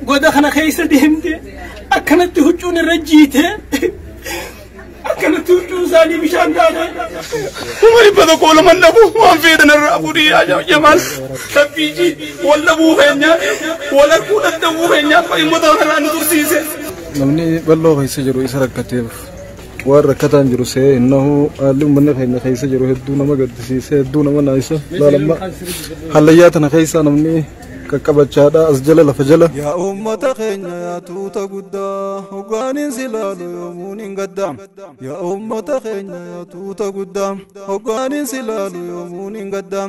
Goda kana keessa deemte akkanatti huccuun irra jiite akkanatti huccuun isaanii bishaan taate. Kuma 100 laman dhabu waan feetan irraa fuudhii yaa Jamaal. Tabbiiji wal dhabuu keenya wal arguu dadhabuu keenya uummata kanaa nu tursiise. Namni bal'oo keessa jiru isa rakkateef waan rakkataan jiru see innahu haalli uummanni keenya keessa jiru hedduu nama gaddisiise, hedduu nama naayisa. Laalamma hallayyaa tana keessa namni qaqqabachaadha as jala lafa jala. Yaa uummata keenya, yaa tuuta guddaa, hoggaaniin si laalu yoomuun hin gaddaa. Yaa uummata keenya, yaa tuuta guddaa, hoggaaniin si laalu yoomuun hin gaddaa.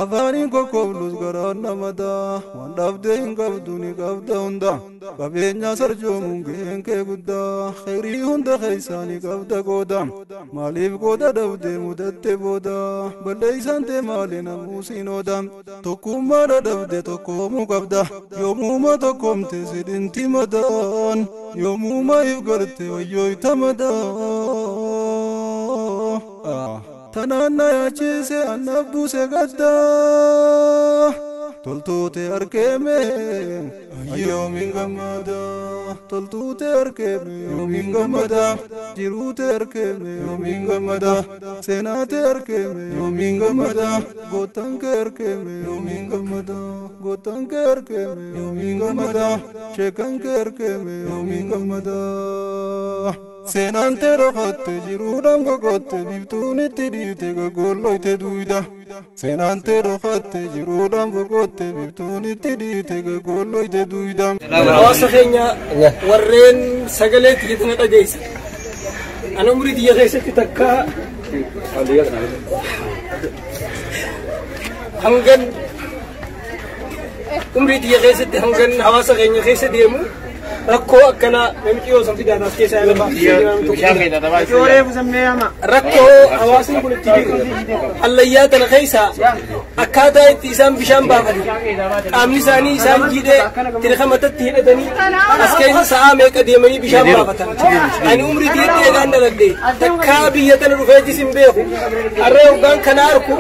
Afaaniin kokkoblus garaan namadaa, waan dhabdee hin qabdu ni qabda hunda. Qabeenya sarjoomuun gaheen kee guddaa, khayrii hunda keessaa ni qabda qooda. Maaliif qooda dhabdee mudatte booda, balleeysaan tee maali namuu siin ooda. Tokkummaa dhabde tokkoomuu qabda, yoomuma tokkoomte sidhinti madaan, yoomuma if garte wayyooyta madaa. Tanaan na yaachise annaaf buuse gaddaa. Toltuute arkeeme yoomiin gammada. Toltuute arkeeme yoomiin gammada. Jiruute arkeeme yoomiin gammada. Seenaate arkeeme yoomiin gammada. Gootaan kee arkeeme yoomiin gammada. Gootaan kee arkeeme yoomiin gammada. Sheekan kee arkeeme yoomiin gammada. Seenaan tee dhokatte jiruudhaan gogotte, biiftuun itti dhiite goggolloyte duuyda. Seenaan tee dhokatte jiruudhaan boqotte, biiftuun itti dhiite goggolloyte duuyda. Hawaasa keenya warreen sagalee tiyya tana dhageessa. Ani umurii tiyya keessatti takka hangan umrii tiyya keessatti hangan hawaasa keenya keessa deemu rakkoo akkanaa namichi yoo san fidaataas keessaa lafa rakkoo hawaasni kun itti jiru hallayyaa tana keessa akkaataa itti isaan bishaan baafatan, qaamni isaanii isaan jiidhee tirka matatti hidhatanii as keessa sa'aa meeqa deemanii bishaan baafatan. Ani umrii tiyyatti eegaan dhaladhe takkaa biyya tana dhufeetis hin beeku. Harree hoggaan kana arku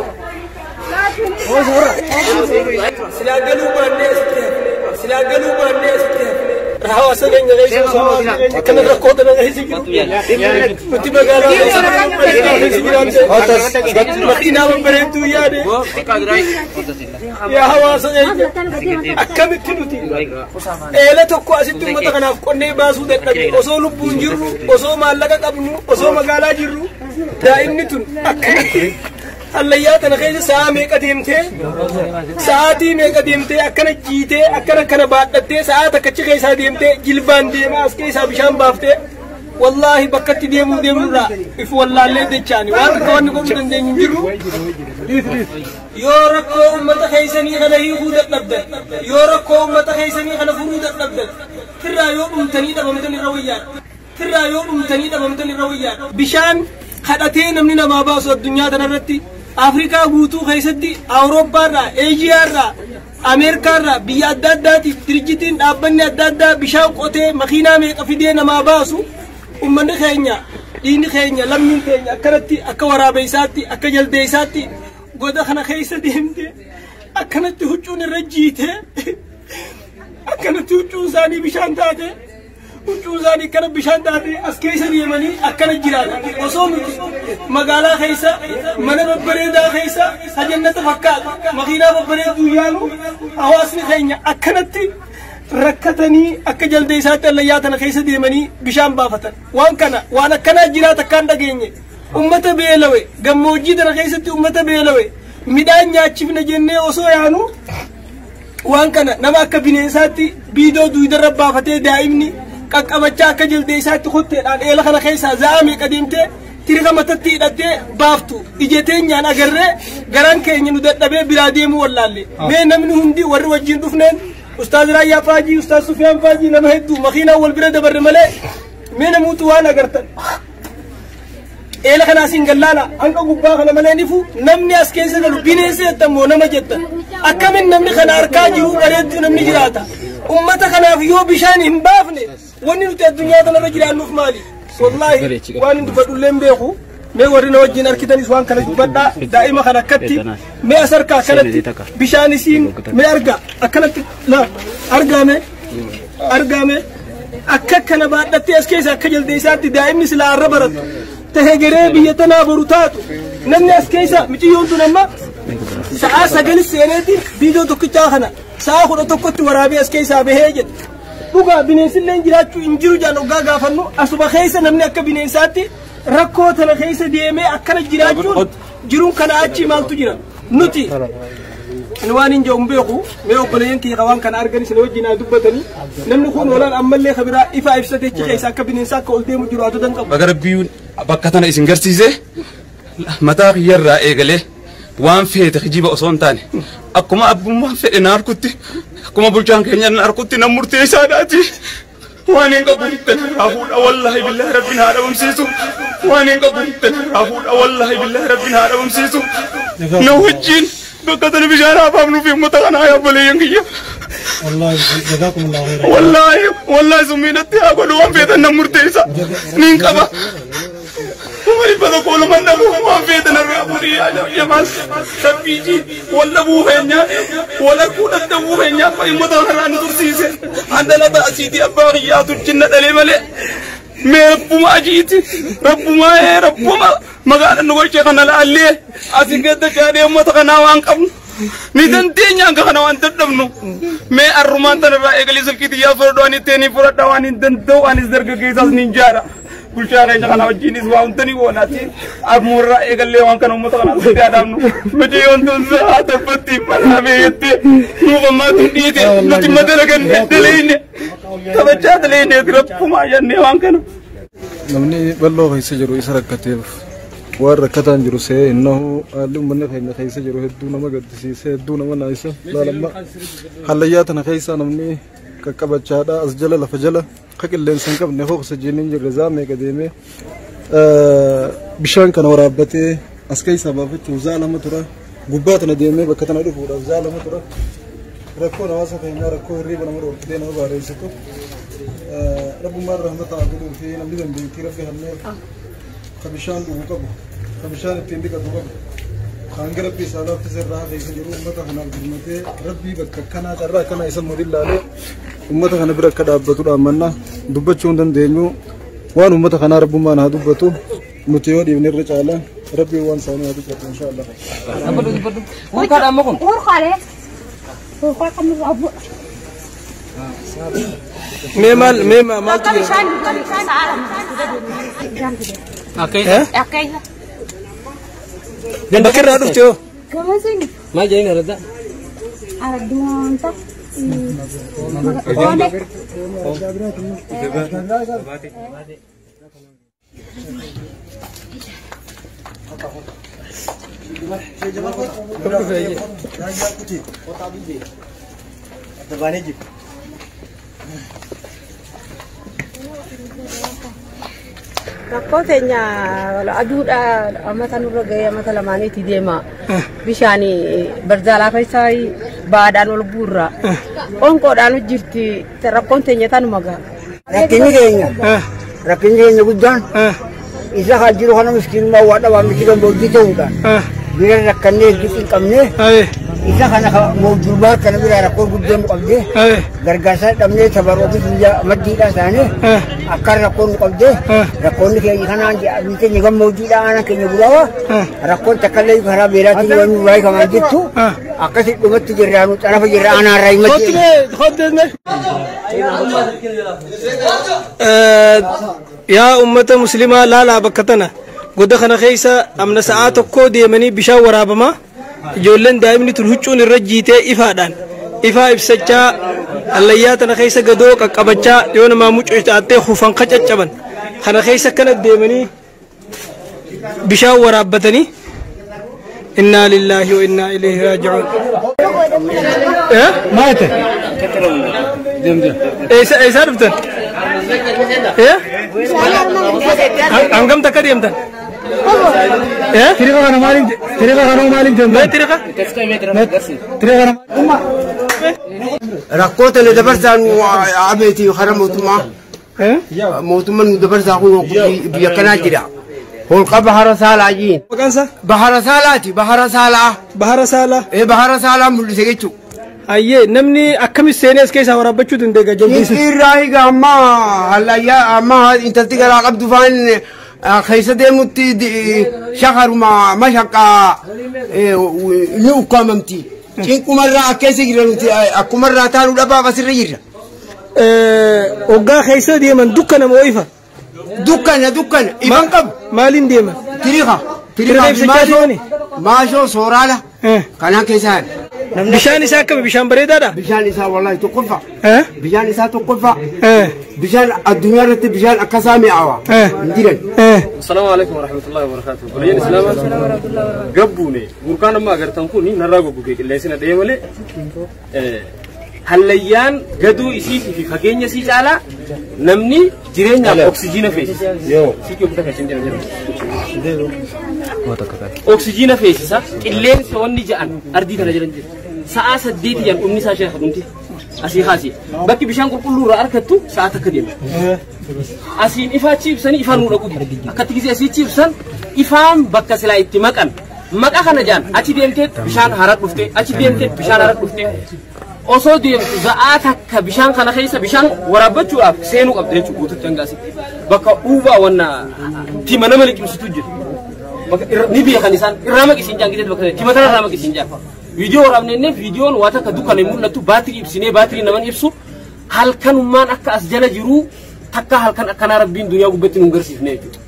silaa galuu baannee asitti hafne, silaa galuu baannee asitti hafne. Hawaasa keenya keessa osoo akkana rakkoo tana keessa jiru, nuti magaalaa keessa jiraanne makiinaa babbareedduu yaade. Yaa hawaasa keenya, akkamitti nuti eela tokko asitti uummata kanaaf qonnee baasuu dadhabne, osoo lubbuun jirru, osoo maallaqa qabnu, osoo magaalaa jirru? Daa'imni tun akkanatti hallayyaa tana keessa sa'a meeqa deemtee, sa'aatii meeqa deemtee, akkana jiitee, akkana kana baadhattee, sa'aa takkachi keessaa deemtee, jilbaan deemaa as keessaa bishaan baaftee. Wallaahi bakkatti deemuu deemnurraa if wallaallee dachaani waan takka wanni godhuu dandeenyu hin jiru. Yoo rakkoo uummata keessanii kana hiikuu dadhabdan, yoo rakkoo uummata keessanii kana furuu dadhabdan, firraa yoo dhumtanii dhabamtan irra wayyaadha. Firraa yoo dhumtanii dhabamtan irra wayyaadha. Bishaan kadhatee namni namaa baasu addunyaa tanarratti, Afrikaa guutuu keessatti, Awurooppaarraa, Eeshiyaarraa, Ameerikaarraa, biyya adda addaatiif dirjitiin dhaabbanni adda addaa bishaan qotee makiinaa meeqa fidee namaa baasu. Uummanni keenya, dhiigni keenya, lammiin keenya akkanatti akka waraabeessaatti, akka jaldeessaatti goda kana keessa deemte akkanatti huccuun irra jiite akkanatti huccuun isaanii bishaan taate, huccuun isaanii akkana bishaan taate as keessa deemanii akkana jiraatan. Osoo nuti magaalaa keessa mana babbareedaa keessa hajannata fakkaatu makiinaa babbareedduu yaanu, hawaasni keenya akkanatti rakkatanii akka jaldeessaatti allayyaa tana keessa deemanii bishaan baafatan. Waan kana waan akkanaa jiraata akkaan dhageenye. Ummata beelawe gammoojjii tana keessatti, ummata beelawe midhaan nyaachifna jennee osoo yaanu, waan kana nama akka bineensaatti biidoo duudarra baafatee, daa'imni qaqqabachaa akka jaldeessaatti kotteedhaan eela kana keessaa za'a meeqa deemtee tirika matatti hidhattee baaftu ija teenyaan agarree garaan keenya nu dadhabee biraa deemuu wallaalle. Mee namni hundi warri wajjin dhufneen, Ustaaz Raayyaa Faajii, Ustaaz Sufiyaan Faajii, nama hedduu makiinaa wal bira dabarre malee, mee namuutu waan agartan. Eela kana asiin gallaala hanga gubbaa kana malee nifu namni as keessa galu bineensa jettan moo nama jettan? Akkamin namni kana harkaa jiru bareedduu namni jiraata? Ummata kanaaf yoo bishaan hin baafne, wanni nuti addunyaa kanarra jiraannuuf maali? Wallaahi waan hin dubbadhullee hin beeku. Mee warri na wajjin argitanis waan kana dubbadhaa. Daa'ima kana akkatti mee as harkaa akkanatti bishaan isiin mee argaa akkanatti la argaame Argame akka kana baadhattee as keessa akka jaldeessaatti daa'imni silaa arra baratu tahee garee biyya tanaa boru taatu namni as keessa miciyyoon tun amma sa'aa 9 seeneeti viidiyoo tokkichaa kana sa'aa 11tti waraabee as keessaa bahee jedhe. Dhugaa bineensillee jiraachuu hin jiru jaan hoggaa gaafannu asuma keessa namni akka bineensaatti rakkoo tana keessa deemee akkana jiraachuun jiruun kana achi maaltu jira nuti waan hin jedhu beeku mee obboleeyyan kiyya waan kana argan isin wajjin haa dubbatanii namni kun walaan ammallee kabiraa ifaa ibsatee achi keessa akka bineensaa akka ol deemu jiru haa todan qabu. Baga Rabbiin bakka tana isin garsiise mataa kiyyarraa eegalee waan feete kijiba osoo hin taane akkuma abbummaan fedhe na harkutti akkuma bulchaan keenya na harkutti nan murteessaadhaati. Waan hin qabu irraa fuudha wallaahi billaahi Rabbiin haa dhabamsiisu. Waan hin qabu irraa fuudha wallaahi billaahi Rabbiin haa dhabamsiisu. Na wajjin bakka tana bishaan haa baafnuu fi uummata kanaa yaa obboleeyyan kiyya. Wallaahi wallaahi summiinatti haa godhu waan feetan nan murteessa. Niin qaba. Kuma 102 dhabu waan feetan irraa fuudhii yaa Jamaal. Rabbiiji wal dhabuu keenyaa wal arguu dadhabuu keenyaa uummata kanarraa nu tursiise. Andalata asiitii abbaa kiyyaatu jinna dhalee malee. Mee rabbuma ajiiti rabbuma rabbuma magaala nu gochee kana laallee asii gadda chaadee uummata kanaa waan qabnu ni dandeenya hanga kana waan dadhabnu mee arrumaan tanarraa eegalee silkii xiyyaa fudhadhu ani ittiin fudhadha waan hin danda'u anis dargaggeessaas ni jaara. Bulchaa keenya kana wajjinis waa hunda ni goonaati ammuurraa eegallee waan kana uummata kana asii dhaabnu miciyyoon tun sa'a torbatti mana beeyyette nuuf ammaa tun dhiite nuti madalaganne daleeyne taphachaa daleeyne rabbumaa jennee waan kana. Namni bal'oo keessa jiru isa rakkateef waan rakkataan jiru see innahu haalli uummanni keenya keessa jiru hedduu nama gaddisiise hedduu nama naayisa laalamma hallayyaa tana keessa namni qaqqabachaadha as jala lafa jala ka qilleensa hin qabne hooqsa jiiniin jirre zaa meeqa deemee bishaan kana waraabbatee as keessaa baafachuuf zaa lama tura gubbaa tana deemee bakka tana dhufuudhaaf zaa lama tura rakkoon hawaasa keenyaa rakkoo hirriiba nama dhoorkitee nama baareessitu rabbummaan rahmata haa godhuu fi namni dandeettii rabbi hannee ka bishaan dhugu qabu ka bishaan ittiin dhiqatu qabu hanga rabbi isaa laaffise irraa keessa jiru uummata kanaaf birmatee rabbii bakka akkanaa carraa akkanaa isa mudillaalee uummata kana bira akka dhaabbatu dhaammanna dubbachuu hin dandeenyu waan uummata kanaa rabbummaan haa dubbatu nuti yoo dhiifne irra caala rabbii waan isaanii haa dubbatu inshaallah. Mee maal mee maaltu jira? Bakka irraa dhufte hoo? Maal jedhani araddaa? Rakkoo teenya aduudha amata nurra gahee amata lamaaniitti deema. Bishaan barzaalaa keessaa baadhaan ol guurra. Qoonqoodhaan jirti rakkoon teenya tanuma gaha. Rakkinni keenya guddaan isa haa jiru kana miskiinummaa waa dhabaa miti gammoojjii ta'uudhaan bira rakkannee hedduu hin qabne isa kana durbaa kana bira rakkoo guddoo nu qabdee gargaarsa dhabnee tabaroofi biyya maddiidhaa taane akkaan rakkoon nu qabdee rakkoonni keenya kanaan biyyi keenya gammoojjiidhaa aanaan keenya guraawaa rakkoon takkallee karaa beeraatiin waan nurraa hiikamaa jirtu akkasi dhumatti jirraa nu xarafa jirra aanaarraa himatti. Yaa uummata musliimaa laalaa bakka tana goda kana keessa amna sa'aa tokko deemanii bishaan waraabamaa ijoolleen daa'imni tun huccuun irra jiitee ifaadhaan ifaa ibsachaa hallayyaa tana keessa gadoo qaqqabachaa yoo namaa mucucaattee hufan qacaccaban kana keessa akkana deemanii bishaan waraabbatanii innaa lillaahi wa innaa ilayhi raaji'uun. Maayite? Eessaa dhuftan? Hangam takka deemtan? Tiriqa kana maaliin tiriqa kana maaliin deemtan? Mee tiriqa? Tiriqa kana Rakkoo tana dabarsaa nu abeeti karaa mootummaa. Mootummaan nu dabarsaa kun biyya kanaa jira. Holqa Bahara Saalaa jiin. Maqaan isaa? Bahara Saalaati Bahara Saalaa. Bahara Saalaa. Bahara Saalaa mul'ise jechuudha. Ayyee namni akkamitti seenee as keessaa waraabbachuu dandeenya jaldeessa? Irraa higa amma hallayyaa amma intalti garaa qabdu faan keessa deemutti shakaruma mashaqqaa ni ukkaamamti. Cinqumarraa akkeessa jira nuti akkumarraa taanuu dhabaaf asirra jirra. Hoggaa keessa deeman dukkana moo ifa? Dukkana dukkana ifan qabu. Maaliin deeman? Tiriqa. Tiriqa ibsachaa deemani? Maashoo sooraala. Kanaan keessa haala. Bishaan isaa akkami? Bishaan bareedaadha? Bishaan isaa wallahi tokkoffaa. Bishaan isaa tokkoffaa. Bishaan addunyaa irratti bishaan akkasaa mi'aawa. Hin jiran. Assalamu alaikum warahmatullahi wabarakatuh. Biyyan Islaamaa gabbuune burkaan amma agartan kun narraa goggogee qilleensi na dhee malee hallayyaan gaduu isiitii fi fageenya isii caalaa namni jireenyaaf oksijiina feesisa. Oksijiina feesisa qilleensi wanni ja'an ardii tana jiran jiru. Sa'aa 8 jan dhumni isaa sheekha dhumti. Asii kaasii. Bakki bishaan qulqulluu irraa argattu sa'a takka deema. Asiin ifaa ciibsanii ifaan nuu dhaqu. Akkatti gisee asii ciibsan ifaan bakka silaa itti maqan. Maqa kana jaan achi deemtee bishaan hara dhufte achi deemtee bishaan hara dhufte. Osoo deemtu za'aa takka bishaan kana keessa bishaan waraabbachuudhaaf seenuu qabda jechuudha guututti hanga asitti. Bakka uubaa wanna tima nama liqimsitu jira. Bakka ni beekan isaan irraa maqisiin jaan gisee bakka tima tana irraa maqisiin jaan. Viidiyoo waraabnee viidiyoon waa takka dukkana hin mul'attu baatirii ibsinee baatirii naman ibsu halkanummaan akka as jala jiru takka halkan akkanaa rabbiin duniyaa gubbatti nu garsiifne jechuudha.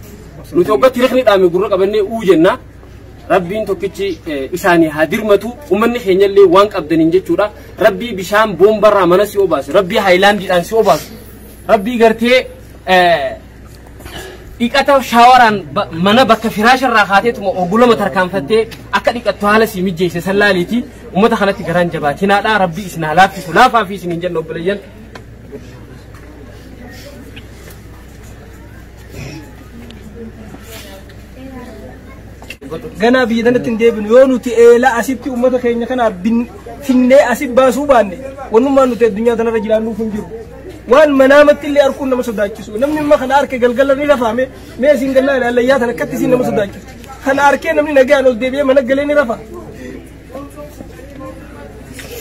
Nuti waggaatti riqni dhaame gurra qabannee uu jenna. Rabbiin tokkichi isaanii haa dirmatu uummanni keenyallee waan qabdaniin jechuudha. Rabbii bishaan boombarraa mana si obaasu rabbii haayilaandiidhaan si obaasu rabbii gartee dhiqata shaawaraan mana bakka firaasharraa kaateetuma ogulama tarkaanfattee akka dhiqattu haala si mijeesse sallaaliiti uummata kanatti garaan jabaatinaadha rabbii isin haa laaffisu laafaa fi isin hin jenna obboleeyyan. Ganaa biyya tanatti hin deebinu yoo nuti eelaa asitti uummata keenya kanaaf finnee asi baasuu baanne wannummaan nuti addunyaa tanarra jiraannuuf hin jiru. Waan manaamatti illee arguun nama sodaachisu. Namni amma kana arke galgala ni rafaame mee isiin gallaa ilaallayyaa tana akkatti isiin nama sodaachisu. Kana arkee namni nagaan ol deebi'ee mana galee ni rafa.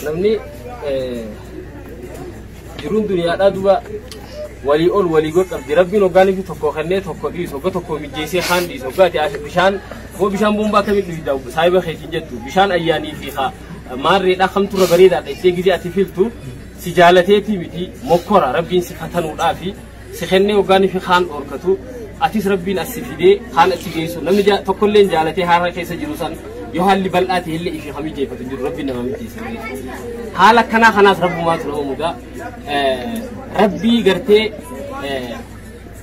Namni jiruun duniyaadhaa duuba walii ol walii gol qabdi. Rabbiin hoggaanii fi tokko kennee tokko dhiisu hogga tokko mijeessee kaan dhiisu hoggaati bishaan moo bishaan bombaa akkamitti dhuyda saayiba keetiin jettu bishaan ayyaanii fi maarreedhaa kamturra bareedaadha ittee gizee ati filtu si jaalateetii miti mokkora rabbiin si fatanuudhaa fi si kennee hoggaanii fi kaan dhorkatu atis rabbiin as si fidee kaan achi geessu namni tokkolleen jaalatee haara keessa jiru san yoo haalli bal'aa ta'e illee ifii kamii jeeffatu jiru rabbiin nama mijeessa. Haala akkanaa kanaas rabbumaatu nama mudaa rabbii gartee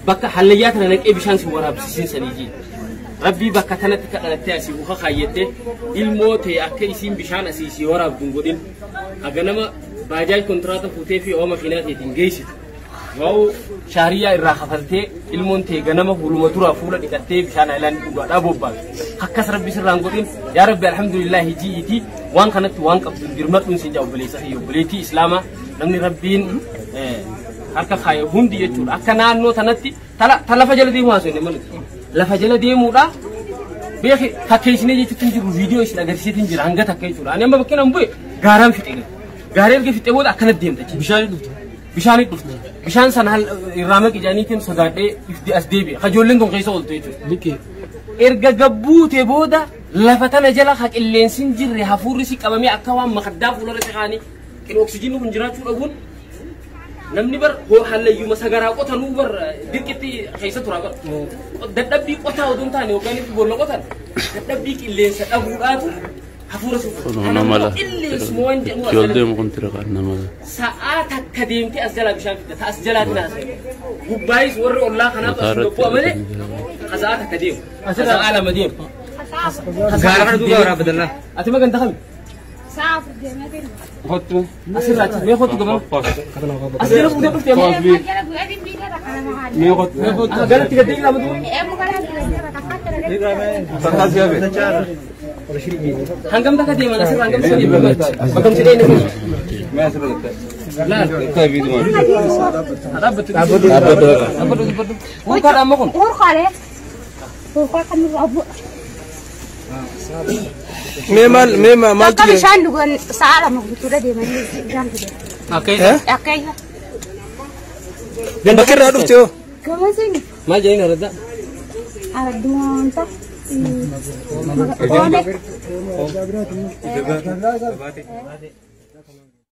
bakka hallayyaa tana naqee bishaan si waraabsisiin sanii rabbii bakka tanatti kadhalattee asii uka kaayyattee ilmoo ta'e akka isiin bishaan asii si waraabdu hin godhin haga nama baajaaj kontiraata fuutee fi ooma makiinaa ta'eetiin geessitu. Waa'u shaariyaa irraa kafaltee ilmoon ta'e ganama huluma duraa fuula dhiqattee bishaan haayilaandii dhugaadhaa bobbaatu. Akkas rabbi sirraan godhin yaa rabbi alhamdulillahi ji'iitii waan kanatti waan qabdu dirmadhuun siin jaa obboleessa fi obboleettii islaamaa namni rabbiin harka kaaye hundi jechuudha. Akka naannoo tanatti ta lafa jala deemu haasofne malu. Lafa jala deemuudha beeki fakkeessinee jechuutti hin jiru viidiyoo isin agarsiiseetiin jira hanga takka jechuudha. Ani amma bakkeen an bu'e gaaraan fixee gala. Gaaree erga fixee booda akkanatti deemta jechuudha. Bishaan dhufte. Bishaan dhufte. Bishaan sana irraa maqi jedhaniitiin sodaadhee as deebi'e. Kajoolleen tun keessa ooltu jechuudha. Erga gabbuute booda lafa tana jala ha qilleensi hin jirre hafuurri si qabamee akka waan makaddaa fuularra si kaanii oksijiinni kun jiraachuu dhabuun namni bar hallayyuma sagaraa qotanuu bar dirqitti keessa tura bar dadhabbii qotaa oduu hin taane yookaan boolla qotan dadhabbii qilleensa dhabuudhaatu hafuura si qilleensuma waan jedhamu as jala sa'aa takka deemtee as jalaa bishaan fidda as jalaatti naasa'e gubbaayis warri ollaa kanaaf as bu'a malee sa'aa takka deemu sa'aa lama deemu. Gaara kana duuba waraabbatallaa. Ati magan takami? Kottu. Asirraa achi mee kottu gabaa. As jala fuutee dhuftee ammoo. Mee kottu. Galatti gad deebiin ammoo. Hangam takka deeman asirraa hangam si deeman. Bakka si deeman. Laal. Dhaabbatu. Dhaabbatu. Hurkaadha amma kun. Hurkaadha. Hurkaa kan nurraa bu'a. Mee maal mee maaltu Bakka jira? bishaan dhugan sa'a 2 guutuudha deemanii bishaan fidan. Akka isa. Bakka irraa dhufte hoo? Gamasiin Maal jedhanii araddaa? aradduunta. Oole.